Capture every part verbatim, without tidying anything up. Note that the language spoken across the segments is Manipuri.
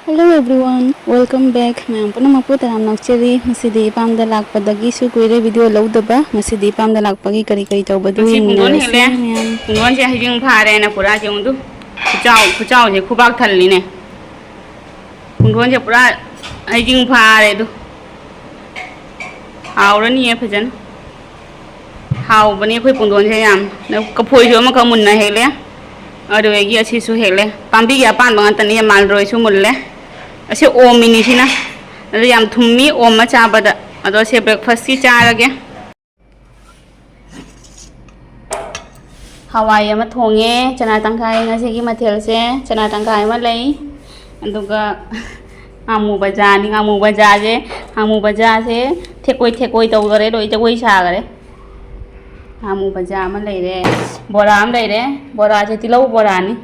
Hello everyone, welcome back. ꯃꯌꯥꯝ ꯄꯨꯝꯅꯃꯛꯄꯨ ꯇꯔꯥꯝꯅ ꯑꯣꯛꯆꯔꯤ꯫ ꯉꯁꯤꯗꯤ ꯏꯄꯥꯝꯗ ꯂꯥꯛꯄꯗꯒꯤꯁꯨ ꯀꯨꯏꯔꯦ video ꯂꯧꯗꯕ꯫ ꯉꯁꯤꯗꯤ ꯏꯄꯥꯝꯗ ꯂꯥꯛꯄꯒꯤ ꯀꯔꯤ ꯀꯔꯤ ꯇꯧꯕꯗꯨ ꯉꯁꯤ ꯄꯨꯡꯗꯣꯟ ꯌꯦꯡꯃꯤꯟꯅꯔꯁꯤ ꯍꯦꯛꯂꯦ꯫ ꯃꯌꯥꯝ꯫ ꯄꯨꯡꯗꯣꯟꯁꯦ ꯍꯩꯖꯤꯡ ꯐꯥꯔꯦꯅ ꯄꯨꯔꯥ ꯌꯦꯡꯉꯨꯗꯨ꯫ ꯈꯨꯆꯥꯎ, ꯈꯨꯆꯥꯎꯁꯦ ꯈꯨꯕꯥꯛ ꯊꯜꯂꯤꯅꯦ꯫ ꯄꯨꯡꯗꯣꯟꯁꯦ ꯄꯨꯔꯥ ꯍꯩꯖꯤꯡ ꯐꯥꯔꯦ ꯑꯗꯨ꯫ ꯍꯥꯎꯔꯅꯤꯌꯦ ꯐꯖꯅ꯫ ꯍꯥꯎꯕꯅꯤ ꯑꯩꯈꯣꯏ ꯄꯨꯡꯗꯣꯟꯁꯦ ꯌꯥꯝ꯫ ꯀꯐꯣꯏꯁꯨ ꯑꯃꯈꯛ ꯃꯨꯟꯅ ꯍꯦꯛꯂꯦ꯫ ꯑꯗꯨꯗꯒꯤ ꯑꯁꯤꯁꯨ ꯍꯦꯛꯂꯦ꯫ ꯄꯥꯝꯕꯤꯒꯤ ꯑꯄꯥꯟꯕ ꯉꯥꯛꯇꯅꯤ, ꯃꯥꯜꯗ꯭ꯔꯣꯏꯁꯨ ꯃꯨꯜꯂꯦ꯫ ꯑꯁꯤ ꯑꯣꯝꯃꯤꯅꯤ ꯁꯤꯅ꯫ ꯑꯗꯨ ꯌꯥꯝ ꯊꯨꯝꯃꯤ ꯑꯣꯝꯃ ꯆꯥꯕꯗ꯫ ꯑꯗꯣ ꯁꯦ breakfastꯀꯤ ꯆꯥꯔꯒꯦ꯫ ꯍꯋꯥꯏ ꯑꯃ ꯊꯣꯡꯉꯦ꯫ ꯆꯅꯥ ꯇꯪꯈꯥꯏ꯫ ꯉꯁꯤꯒꯤ ꯃꯊꯦꯜꯁꯦ ꯆꯅꯥ ꯇꯪꯈꯥꯏ ꯑꯃ ꯂꯩ꯫ ꯑꯗꯨꯒ ꯉꯥꯃꯨ ꯕꯖꯥꯅꯤ꯫ ꯉꯥꯃꯨ ꯕꯖꯥꯁꯦ, ꯉꯥꯃꯨ ꯕꯖꯥꯁꯦ ꯊꯦꯛꯀꯣꯏ ꯊꯦꯛꯀꯣꯏ ꯇꯧꯈꯔꯦ, ꯂꯣꯏ ꯖꯒꯣꯏ ꯁꯥꯈꯔꯦ꯫ ꯉꯥꯃꯨ ꯕꯖꯥ ꯑꯃ ꯂꯩꯔꯦ, ꯕꯣꯔꯥ ꯑꯃ ꯂꯩꯔꯦ꯫ ꯕꯣꯔꯥꯁꯦ ꯇꯤꯜꯍꯧ ꯕꯣꯔꯥꯅꯤ꯫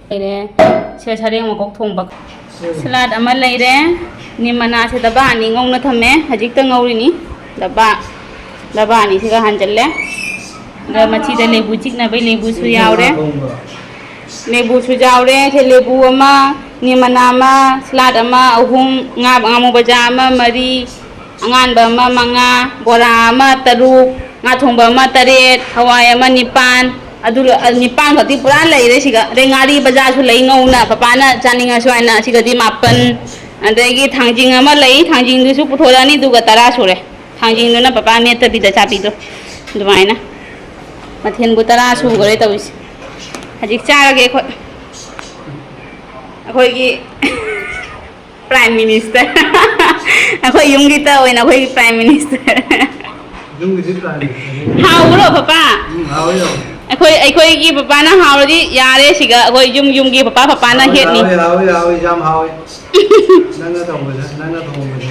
ꯂꯩꯔꯦ꯫ ꯁꯦ ꯁꯔꯦꯡ ꯃꯀꯣꯛ ꯊꯣꯡꯕ꯫ ꯁꯂꯥꯗ ꯑꯃ ꯂꯩꯔꯦ꯫ ꯅꯤꯝ ꯃꯅꯥꯁꯦ ꯗꯕꯥ ꯑꯅꯤ ꯉꯧꯅ ꯊꯝꯃꯦ꯫ ꯍꯧꯖꯤꯛꯇ ꯉꯧꯔꯤꯅꯤ꯫ ꯗꯕꯥ, ꯗꯕꯥ ꯑꯅꯤꯁꯤꯒ ꯍꯥꯟꯖꯜꯂꯦ꯫ ꯑꯗ ꯃꯆꯤꯗ ꯂꯦꯕꯨ ꯆꯤꯛꯅꯕꯩ ꯂꯦꯕꯨꯁꯨ ꯌꯥꯎꯔꯦ꯫ ꯂꯦꯕꯨꯁꯨ ꯌꯥꯎꯔꯦ꯫ ꯁꯦ ꯂꯦꯕꯨ ꯑꯃ, ꯅꯤꯝ ꯃꯅꯥ ꯑꯃ, ꯁꯂꯥꯗ ꯑꯃ, ꯑꯍꯨꯝ, ꯉꯥ, ꯉꯥꯃꯨ ꯕꯖꯥ ꯑꯃ, ꯃꯔꯤ, ꯑꯉꯥꯟꯕ ꯑꯃ, ꯃꯉꯥ, ꯕꯣꯔꯥ ꯑꯃ, ꯇꯔꯨꯛ, ꯉꯥ ꯊꯣꯡꯕ ꯑꯃ, ꯇꯔꯦꯠ, ꯍꯋꯥꯏ ꯑꯃ, ꯅꯤꯄꯥꯟ꯫ ꯑꯗꯨ ꯂꯣ-, ꯑ, ꯅꯤꯄꯥꯟ ꯈꯛꯇꯤ ꯄꯨꯔꯥ ꯂꯩꯔꯦ ꯁꯤꯒ꯫ ꯑꯗꯩ ꯉꯥꯔꯤ ꯕꯖꯥꯁꯨ ꯂꯩ ꯉꯧꯅ, ꯄꯄꯥꯅ ꯆꯥꯅꯤꯡꯉꯁꯨ ꯍꯥꯏꯅ꯫ ꯁꯤꯒꯗꯤ ꯃꯥꯄꯟ꯫ ꯑꯗꯒꯤ ꯊꯥꯡꯖꯤꯡ ꯑꯃ ꯂꯩ, ꯊꯥꯡꯖꯤꯡꯗꯨꯁꯨ ꯄꯨꯊꯣꯔꯛꯑꯅꯤ, ꯑꯗꯨꯒ ꯇꯔꯥ ꯁꯨꯔꯦ꯫ ꯊꯥꯡꯖꯤꯡꯗꯨꯅ ꯄꯄꯥ ꯃꯦꯠꯇꯕꯤꯗ ꯆꯥꯕꯤꯗꯣ꯫ ꯑꯗꯨꯃꯥꯏꯅ ꯃꯊꯦꯜꯕꯨ ꯇꯔꯥ ꯁꯨꯈ꯭ꯔꯦ ꯇꯧꯔꯤꯁꯦ꯫ ꯍꯧꯖꯤꯛ ꯆꯥꯔꯒꯦ ꯑꯩꯈꯣꯏ꯫ ꯑꯩꯈꯣꯏꯒꯤ Prime Minister꯫ ꯑꯩꯈꯣꯏ ꯌꯨꯝꯒꯤ ꯇꯧꯋꯦꯅ ꯑꯩꯈꯣꯏꯒꯤ Prime Minister꯫ ꯌꯨꯝꯒꯤꯗꯤ Prime Minister꯫ ꯍꯥꯎꯕ꯭ꯔꯣ, ꯄꯄꯥ? ꯎꯝ, ꯍꯥꯎꯋꯤ, ꯍꯥꯎꯋꯤ꯫ ꯑꯩꯈꯣꯏ, ꯑꯩꯈꯣꯏꯒꯤ ꯄꯄꯥꯅ ꯍꯥꯎꯔꯗꯤ ꯌꯥꯔꯦ, ꯁꯤꯒ ꯑꯩꯈꯣꯏ ꯌꯨꯝ, ꯌꯨꯝꯒꯤ ꯄꯄꯥ, ꯄꯄꯥꯅ ꯍꯥꯎꯋꯤ, ꯍꯦꯠꯅꯤ꯫ ꯍꯥꯎꯋꯤ, ꯍꯥꯎꯋꯤ, ꯍꯥꯎꯋꯤ, ꯌꯥꯝ ꯍꯥꯎꯋꯤ꯫ ꯅꯪꯅ ꯇꯧꯕꯁꯦ, ꯅꯪꯅ ꯊꯣꯡꯕꯁꯦ꯫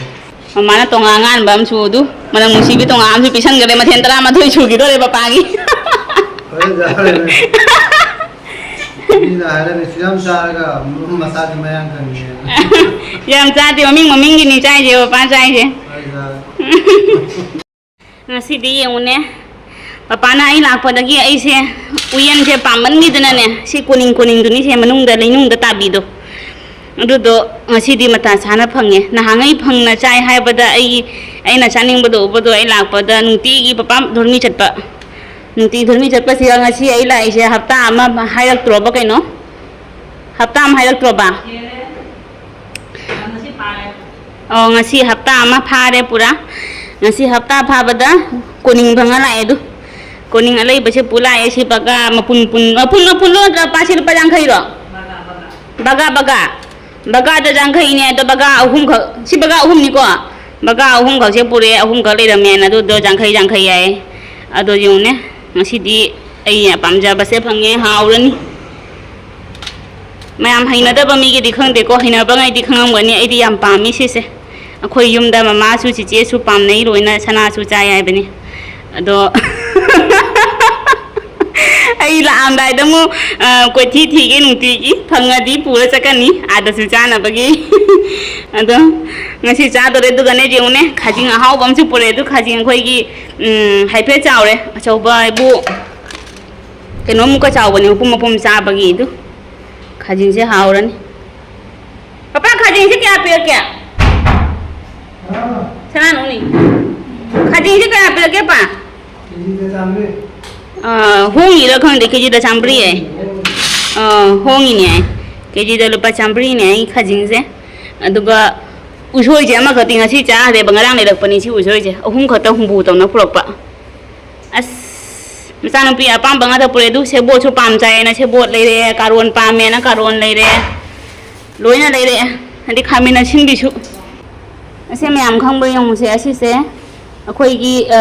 ꯃꯃꯥꯅ ꯇꯣꯉꯥ ꯑꯉꯥꯟꯕ ꯑꯃꯁꯨ ꯑꯗꯨ, ꯃꯅꯝ ꯅꯨꯡꯁꯤꯕꯤ ꯇꯣꯉꯥ ꯑꯃꯁꯨ ꯄꯤꯁꯟꯈ꯭ꯔꯦ꯫ ꯃꯊꯦꯜ ꯇꯔꯥꯃꯥꯊꯣꯏ ꯁꯨꯈꯤꯗꯣꯔꯦ ꯄꯄꯥꯒꯤ꯫ ꯐꯖꯅ ꯆꯥꯔꯦꯅꯦ꯫ ꯃꯤꯅ ꯍꯥꯏꯔꯅꯤ, "ꯁꯨ ꯌꯥꯝ ꯆꯥꯔꯒ ꯃꯁꯥꯁꯦ ꯃꯌꯥꯡ ꯀꯪꯉꯦꯅ"꯫ ꯌꯥꯝ ꯆꯥꯗꯦ, ꯃꯃꯤꯡ ꯃꯃꯤꯡꯒꯤꯅꯤ ꯆꯥꯏꯁꯦ, ꯄꯄꯥ ꯆꯥꯏꯁꯦ꯫ ꯐꯖꯔꯦ꯫ ꯉꯁꯤꯗꯤ ꯌꯦꯡꯉꯨꯅꯦ, ꯄꯄꯥꯅ ꯑꯩ ꯂꯥꯛꯄꯗꯒꯤ ꯑꯩꯁꯦ ꯎꯌꯦꯟꯁꯦ ꯄꯥꯝꯃꯟꯈꯤꯗꯅꯅꯦ, ꯁꯤ ꯀꯣꯅꯤꯡ ꯀꯣꯅꯤꯡꯗꯨꯅꯤ, ꯁꯦ ꯃꯅꯨꯡꯗ ꯂꯩꯅꯨꯡꯗ ꯇꯥꯕꯤꯗꯣ, ꯑꯗꯨꯗꯣ ꯉꯁꯤꯗꯤ ꯃꯇꯥ ꯁꯥꯅ ꯐꯪꯉꯦ꯫ ꯅꯍꯥꯟꯉꯩ ꯐꯪꯅ ꯆꯥꯏ ꯍꯥꯏꯕꯗ ꯑꯩ, ꯑꯩꯅ ꯆꯥꯅꯤꯡꯕꯗꯣ ꯎꯕꯗꯣ ꯑꯩ ꯂꯥꯛꯄꯗ ꯅꯨꯡꯇꯤꯒꯤ ꯄꯄꯥ ꯙꯣꯔꯃꯤ ꯆꯠꯄ, ꯅꯨꯡꯇꯤ ꯙꯣꯔꯃꯤ ꯆꯠꯄꯁꯤꯒ ꯉꯁꯤ ꯑꯩ ꯂꯥꯛꯏꯁꯦ ꯍꯞꯇꯥ ꯑꯃ ꯍꯥꯏꯔꯛꯇ꯭ꯔꯣꯕ ꯀꯩꯅꯣ? ꯍꯞꯇꯥ ꯑꯃ ꯍꯥꯏꯔꯛꯇ꯭ꯔꯣꯕ? ꯑꯣ, ꯉꯁꯤ ꯍꯞꯇꯥ ꯑꯃ ꯐꯥꯔꯦ ꯄꯨꯔꯥ꯫ ꯉꯁꯤ ꯍꯞꯇꯥ ꯐꯥꯕꯗ ꯀꯣꯅꯤꯡ ꯐꯪꯉ ꯂꯥꯛꯑꯦ ꯑꯗꯨ꯫ ꯀꯣꯅꯤꯡ ꯑꯂꯩꯕꯁꯦ ꯄꯨ ꯂꯥꯛꯑꯦ꯫ ꯁꯤ ꯕꯒꯥ ꯃꯄꯨꯟ ꯄꯨꯟ, ꯃꯄꯨꯟ ꯃꯄꯨꯟ ꯂꯣ ꯅꯠꯇ꯭ꯔ ꯄꯥ ꯁꯤ ꯂꯨꯄꯥ ꯌꯥꯡꯈꯩꯔꯣ? ꯕꯒꯥ ꯕꯒꯥ꯫ ꯕꯒꯥꯗ ꯌꯥꯡꯈꯩꯅꯦ ꯑꯗꯣ ꯕꯒꯥ ꯑꯍꯨꯝꯈꯛ, ꯁꯤ ꯕꯒꯥ ꯑꯍꯨꯝꯅꯤꯀꯣ꯫ ꯕꯒꯥ ꯑꯍꯨꯝꯈꯛꯁꯦ ꯄꯨꯔꯛꯑꯦ, ꯑꯍꯨꯝꯈꯛ ꯂꯩꯔꯝꯃꯦꯅ ꯑꯗꯨꯗꯣ ꯌꯥꯡꯈꯩ ꯌꯥꯡꯈꯩ ꯍꯥꯏꯌꯦ꯫ ꯑꯗꯣ ꯌꯦꯡꯉꯨꯅꯦ, ꯉꯁꯤꯗꯤ ꯑꯩꯅ ꯄꯥꯝꯖꯕꯁꯦ ꯐꯪꯉꯦ, ꯍꯥꯎꯔꯅꯤ꯫ ꯃꯌꯥꯝ ꯍꯩꯅꯗꯕ ꯃꯤꯒꯤꯗꯤ ꯈꯪꯗꯦꯀꯣ, ꯍꯩꯅꯕꯉꯩꯗꯤ ꯈꯪꯉꯝꯒꯅꯤ꯫ ꯑꯩꯗꯤ ꯌꯥꯝ ꯄꯥꯝꯃꯤ ꯁꯤꯁꯦ꯫ ꯑꯩꯈꯣꯏ ꯌꯨꯝꯗ ꯃꯃꯥꯁꯨ ꯆꯤꯆꯦꯁꯨ ꯄꯥꯝꯅꯩ ꯂꯣꯏꯅ, ꯁꯅꯥꯁꯨ ꯆꯥꯏ ꯍꯥꯏꯕꯅꯤ꯫ ꯑꯗꯣ ꯑꯩ ꯂꯥꯛꯑꯝꯗꯥꯏꯗ ꯑꯃꯨꯛ, ꯑ, ꯀꯣꯏꯊꯤ ꯊꯤꯒꯦ ꯅꯨꯡꯇꯤꯒꯤ, ꯐꯪꯉꯗꯤ ꯄꯨꯔ ꯆꯠꯀꯅꯤ ꯑꯥꯗꯁꯨ ꯆꯥꯅꯕꯒꯤ꯫ ꯑꯗꯣ ꯉꯁꯤ ꯆꯥꯗꯣꯔꯦ꯫ ꯑꯗꯨꯒꯅꯦ ꯌꯦꯡꯉꯨꯅꯦ, ꯈꯥꯖꯤꯡ ꯑꯍꯥꯎꯕ ꯑꯃꯁꯨ ꯄꯨꯔꯛꯑꯦ꯫ ꯑꯗꯨ ꯈꯥꯖꯤꯡ ꯑꯩꯈꯣꯏꯒꯤ, ꯎꯝ, ꯍꯥꯏꯐꯦꯠ ꯆꯥꯎꯔꯦ, ꯑꯆꯧꯕ ꯍꯥꯏꯕꯨ ꯀꯩꯅꯣꯃꯨꯛꯀ ꯆꯥꯎꯕꯅꯦ, ꯃꯄꯨꯝ ꯃꯄꯨꯝ ꯆꯥꯕꯒꯤ꯫ ꯑꯗꯨ ꯈꯥꯖꯤꯡꯁꯦ ꯍꯥꯎꯔꯅꯤ꯫ ꯄꯄꯥ, ꯈꯥꯖꯤꯡꯁꯦ ꯀꯌꯥ ꯄꯤꯔꯛꯀꯦ? ꯁꯅꯥꯅꯨꯅꯤ꯫ ꯈꯥꯖꯤꯡꯁꯦ ꯀꯌꯥ ꯄꯤꯔꯛꯀꯦ, ꯄꯥ? ꯑꯥ, ꯍꯣꯡꯉꯤꯔ ꯈꯪꯗꯦ, ꯀꯦꯖꯤꯗ ꯆꯥꯝꯃꯔꯤ ꯍꯥꯏ꯫ ꯑꯥ, ꯍꯣꯡꯉꯤꯅꯦ ꯍꯥꯏ꯫ ꯀꯦꯖꯤꯗ ꯂꯨꯄꯥ ꯆꯥꯝꯃꯔꯤꯅꯦ ꯑꯩ ꯈꯥꯖꯤꯡꯁꯦ꯫ ꯑꯗꯨꯒ ꯎꯁꯣꯏꯁꯦ ꯑꯃꯈꯛꯇꯤ ꯉꯁꯤ ꯆꯥꯈ꯭ꯔꯦꯕ, ꯉꯔꯥꯡ ꯂꯩꯔꯛꯄꯅꯤ ꯁꯤ ꯎꯁꯣꯏꯁꯦ꯫ ꯑꯍꯨꯝ ꯈꯛꯇ ꯍꯨꯝꯕꯨ ꯇꯧꯅ ꯄꯨꯔꯛꯄ꯫ ꯑꯁ, ꯃꯆꯥꯅꯨꯄꯤ ꯑꯄꯥꯝꯕ ꯉꯥꯛꯇ ꯄꯨꯔꯛꯑꯦ꯫ ꯑꯗꯨ ꯁꯦꯕꯣꯠꯁꯨ ꯄꯥꯝ ꯆꯥꯏꯌꯦꯅ ꯁꯦꯕꯣꯠ ꯂꯩꯔꯦ, ꯀꯥꯔꯣꯟ ꯄꯥꯝꯃꯦꯅ ꯀꯥꯔꯣꯟ ꯂꯩꯔꯦ, ꯂꯣꯏꯅ ꯂꯩꯔꯛꯑꯦ꯫ ꯑꯗꯩ ꯈꯥꯃꯦꯟ ꯑꯁꯤꯟꯕꯤꯁꯨ꯫ ꯑꯁꯦ ꯃꯌꯥꯝ ꯈꯪꯕ꯭ꯔꯥ ꯌꯦꯡꯉꯨꯁꯦ꯫ ꯑꯁꯤꯁꯦ ꯑꯩꯈꯣꯏꯒꯤ, ꯑ,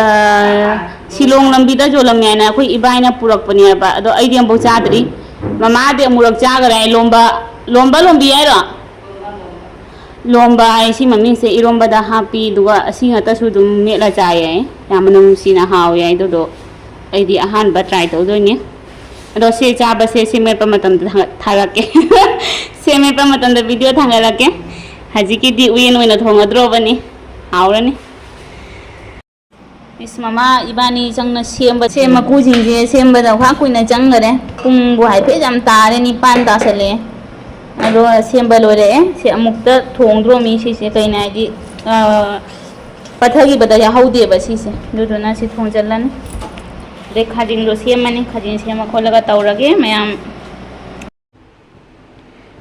ꯁꯤꯂꯣꯡ ꯂꯝꯕꯤꯗ ꯌꯣꯜꯂꯝꯃꯦꯅ ꯑꯩꯈꯣꯏ ꯏꯕꯥꯏꯅ ꯄꯨꯔꯛꯄꯅꯦꯕ꯫ ꯑꯗꯣ ꯑꯩꯗꯤ ꯑꯃꯨꯛꯐꯥꯎ ꯆꯥꯗ꯭ꯔꯤ꯫ ꯃꯃꯥꯗꯤ ꯑꯃꯨꯔꯛ ꯆꯥꯈꯔꯦ꯫ ꯂꯣꯝꯕ, ꯂꯣꯝꯕ ꯂꯣꯝꯕꯤ ꯍꯥꯏꯔꯣ? ꯂꯣꯝꯕ ꯍꯥꯏ ꯁꯤ ꯃꯃꯤꯡꯁꯦ꯫ ꯏꯔꯣꯝꯕꯗ ꯍꯥꯞꯄꯤ, ꯑꯗꯨꯒ ꯑꯁꯤ ꯉꯥꯛꯇꯁꯨ ꯑꯗꯨꯝ ꯃꯦꯠꯂ ꯆꯥꯏꯌꯦ꯫ ꯌꯥꯝ ꯃꯅꯝ ꯅꯨꯡꯁꯤꯅ ꯍꯥꯎꯋꯦ꯫ ꯑꯗꯨꯗꯣ ꯑꯩꯗꯤ ꯑꯍꯥꯟꯕ try ꯇꯧꯗꯣꯏꯅꯦ꯫ ꯑꯗꯣ ꯁꯤ ꯆꯥꯕꯁꯦ ꯁꯤ ꯃꯦꯠꯄ ꯃꯇꯝꯗ ꯊꯥꯒꯠ-, ꯊꯥꯔꯛꯀꯦ꯫ ꯁꯤ ꯃꯦꯠꯄ ꯃꯇꯝꯗ video ꯊꯥꯡꯒꯠꯂꯛꯀꯦ꯫ ꯍꯧꯖꯤꯛꯀꯤꯗꯤ ꯎꯌꯦꯟ ꯑꯣꯏꯅ ꯊꯣꯡꯉꯗ꯭ꯔꯣꯕꯅꯤ꯫ ꯍꯥꯎꯔꯅꯤ꯫ ꯏꯁ, ꯃꯃꯥ ꯏꯕꯥꯅꯤ ꯆꯪꯅ ꯁꯦꯝꯕ, ꯁꯦꯝ ꯃꯀꯨꯁꯤꯡꯁꯦ ꯁꯦꯝꯕꯗ ꯈ꯭ꯋꯥꯏ ꯀꯨꯏꯅ ꯆꯪꯈꯔꯦ꯫ ꯄꯨꯡꯕꯨ ꯍꯥꯏꯐꯦꯠ ꯌꯥꯝ ꯇꯥꯔꯦ, ꯅꯤꯄꯥꯟ ꯇꯥꯁꯜꯂꯛꯑꯦ꯫ ꯑꯗꯣ ꯁꯦꯝꯕ ꯂꯣꯏꯔꯛꯑꯦ꯫ ꯁꯤ ꯑꯃꯨꯛꯇ ꯊꯣꯡꯗ꯭ꯔꯣꯃꯤ ꯁꯤꯁꯦ, ꯀꯩꯅꯣ ꯍꯥꯏꯗꯤ, ꯑꯥ, ꯄꯠꯊꯈꯤꯕꯗ ꯌꯥꯍꯧꯗꯦꯕ ꯁꯤꯁꯦ꯫ ꯑꯗꯨꯗꯨꯅ ꯁꯤ ꯊꯣꯡꯖꯤꯜꯂꯅꯤ꯫ ꯑꯗꯩ ꯈꯥꯖꯤꯡꯗꯣ ꯁꯦꯝꯃꯅꯤ꯫ ꯈꯥꯖꯤꯡ ꯁꯦꯝꯃ ꯈꯣꯠꯂꯒ ꯇꯧꯔꯒꯦ ꯃꯌꯥꯝ꯫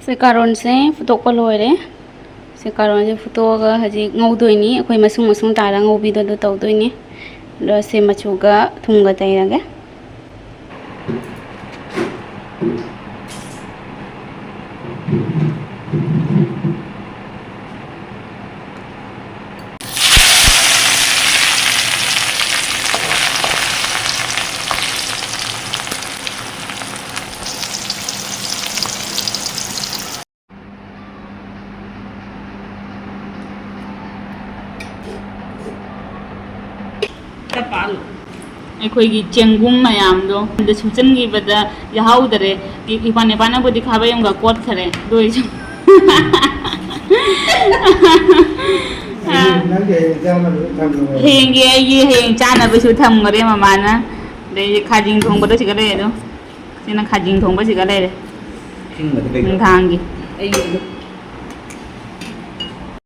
ꯁꯤ ꯀꯥꯔꯣꯟꯁꯦ ꯐꯨꯠꯇꯣꯛꯄ ꯂꯣꯏꯔꯦ꯫ ꯁꯤ ꯀꯥꯔꯣꯟꯁꯦ ꯐꯨꯠꯇꯣꯛꯑꯒ ꯍꯧꯖꯤꯛ ꯉꯧꯗꯣꯏꯅꯤ꯫ ꯑꯩꯈꯣꯏ ꯃꯁꯨꯡ ꯃꯁꯨꯡ ꯇꯥꯔꯒ ꯉꯧꯕꯤꯗꯣ ꯑꯗꯨ ꯇꯧꯗꯣꯏꯅꯤ꯫ ꯑꯗꯣ ꯁꯤ ꯃꯆꯨꯒ ꯊꯨꯝꯒ ꯇꯩꯔꯒꯦ꯫ ꯑꯩꯈꯣꯏꯒꯤ ꯆꯦꯡꯒꯨꯝ ꯃꯌꯥꯝꯗꯣ ꯑꯗ ꯁꯨꯞꯆꯟꯈꯤꯕꯗ ꯌꯥꯍꯧꯗꯔꯦ꯫ ꯏ-, ꯏꯄꯥꯟ ꯏꯄꯥꯅꯕꯨꯗꯤ ꯈꯥꯕꯩ ꯑꯃꯒ ꯀꯣꯠꯈꯔꯦ꯫ ꯑꯗꯨ ꯑꯣꯏꯁꯨ ꯅꯪꯒꯤ ꯍꯌꯦꯡ ꯆꯥꯅꯕꯁꯨ ꯊꯝꯃꯣ꯫ ꯍꯌꯦꯡꯒꯤ ꯑꯩꯒꯤ ꯍꯌꯦꯡ ꯆꯥꯅꯕꯁꯨ ꯊꯝꯈꯔꯦ ꯃꯃꯥꯅ꯫ ꯑꯗꯩꯗꯤ ꯈꯥꯖꯤꯡ ꯊꯣꯡꯕꯗꯣ ꯁꯤꯒ ꯂꯩꯔꯦ ꯑꯗꯣ꯫ ꯁꯤꯅ ꯈꯥꯖꯤꯡ ꯊꯣꯡꯕ ꯁꯤꯒ ꯂꯩꯔꯦ꯫ ꯑꯁꯤꯡꯕꯗꯤ ꯀꯩꯅꯣ? ꯅꯨꯡꯗꯥꯡꯒꯤ꯫ ꯑꯩꯒꯤ